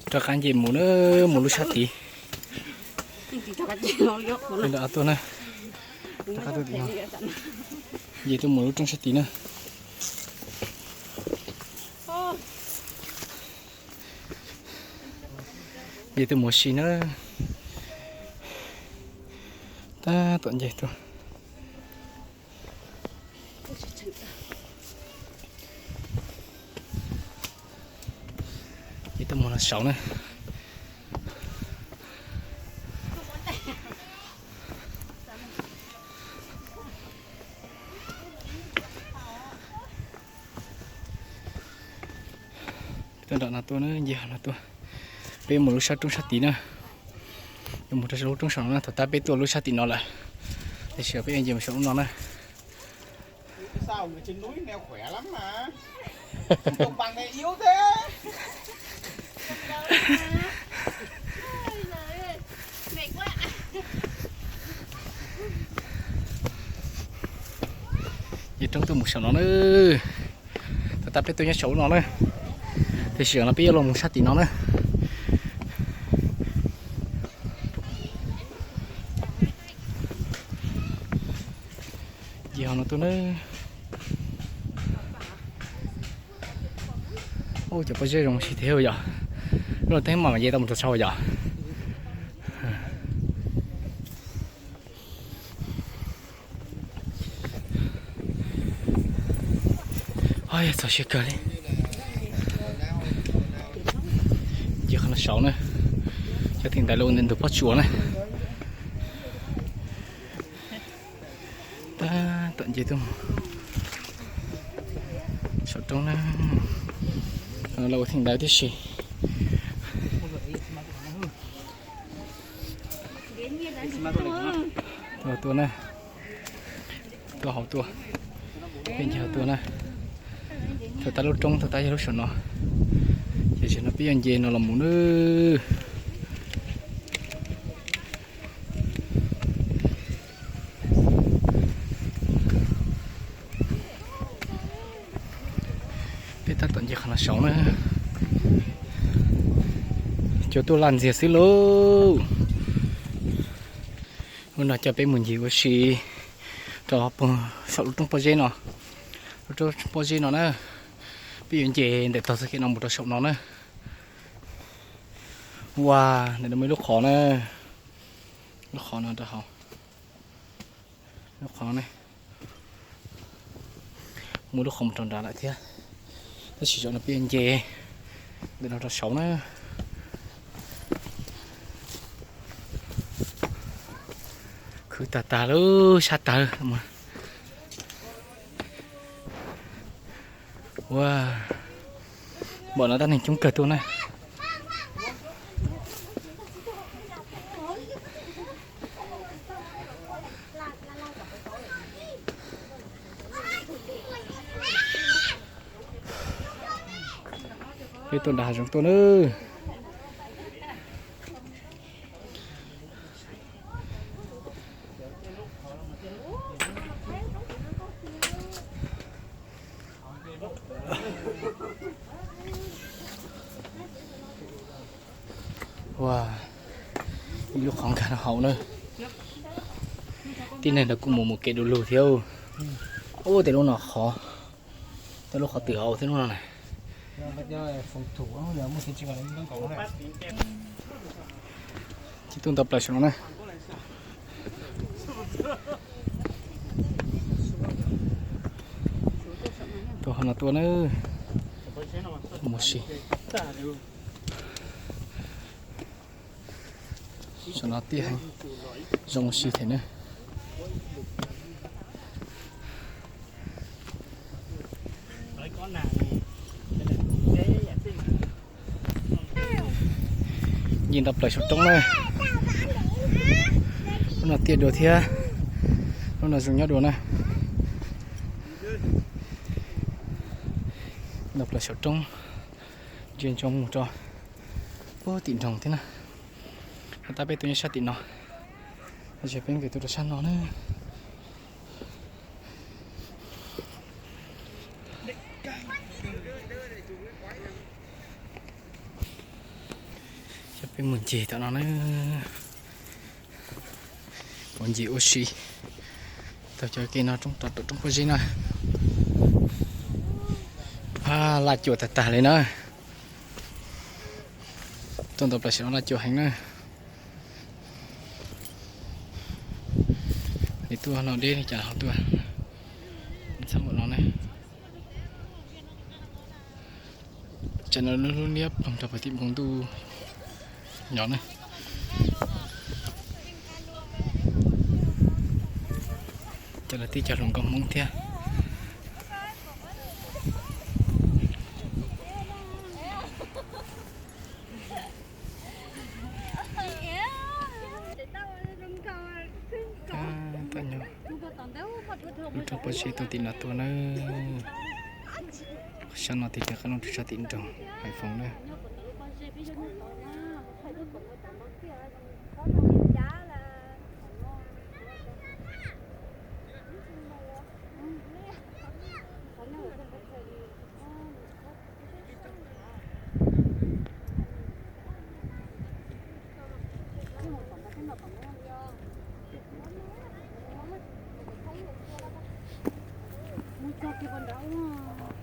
Rov qab nce mus na, mus lub sab tid. Tuaj na, nce tuaj mus lub roob sab tid na. Nce tuaj mus ua si na. Tab tom nce tuaj. Nce tuaj mus no saud na. Tuaj nram no tuaj na, nce hov no tuaj. Peb mus lub sab roob sab tid na. Yuav mus rau lub roob saum no na, thaum tab peb tuaj lub sab tim no lawm, tiam sis peb yuav nce mus saum lub no na. Nce roob tuaj mus saum no na. Thaum tab peb tuaj nyob saum lub no na, tiam sis no peb yuav los mus sab tim no na. Nce hov no tuaj na. Ub, cov pob zeb zoo ua si thiab yom. Lub no teeb mam nce tau mus rau saud yom. Yog txog siab kawg li. Nce qhov no saud na, cov theem ntawd los ua ntawm ntug pob tsuas na. Tab tom nce tuaj mus saum roob na, los ua theem ntawd tib si. Tuaj, tuaj na, tuaj hauv tuaj, peb nce hauv tuaj na. Thaum tab lub roob, thaum tab yog lub saum no, ces zaum no peb yuav nce no los mus na. Peb tab tom nce qhov no saud na. Cua tuaj laj ntxiag xwb lauj. Lub no coj peb mus ncig ua si rau saum lub roob pob zeb no. Lub roob pob zeb no na, peb yuav nce ntawm tog txoj kev no mus rau saum no na. Ua, ntawm no muaj ib lub qhov na, lub qhov no rau hauv, lub qhov no ne, muaj lub qhov mus rau nrad lawm thiab. Tab sis zaum no peb yuav nce ntawm no rau saud na. Khwv tag tag lub sab tawg. Ua, npaum no tab neeg coob kawg tuaj na. Peb tuaj nram hav zoov tuaj na. Ua, ib lub qhov nkag rau hauv na. Tib neeg ntawd kuj mus mus kev du lug thiab. Ub, tej lub no qhov, tej lub qhov twm hauv thiab lub no na. Ces tuaj nto plaws saum no na. Tuaj qhov no tuaj na. Mus si. Saum no tiaj heev, zoo ua si thiab na. Nce nto plaws saum roob na. Lub no tiaj dua thiab, lub no zoo nyob dua na. Nto plaws saum roob, ntsia ntsoov mus rau puag tim nroog thiab na. Tab peb tuaj nyob sab tim no, tab sis peb nkag tuaj rau sab no na. Peb mus ncig tom no na, mus ncig ua si. Taug cov kev no rau roob pob zeb na. Laj cuam tag tag li na. Tuaj ntau plaws saum no laj cuam heev na. Nws tuaj no deb li cas ho tuaj txhab npaum no ne. Tsam no lub niab ploog rau puag tim npoo ntuj no ne. Cov lawv tib co hluas nkauj Hmoob thiab. Tab nyob lub roob pob zeb tuaj tim no tuaj na. Sab no tiag tiag qab looj rau sab tim nroog Haiv Foom na. Mus txog kiag puag nrad ua.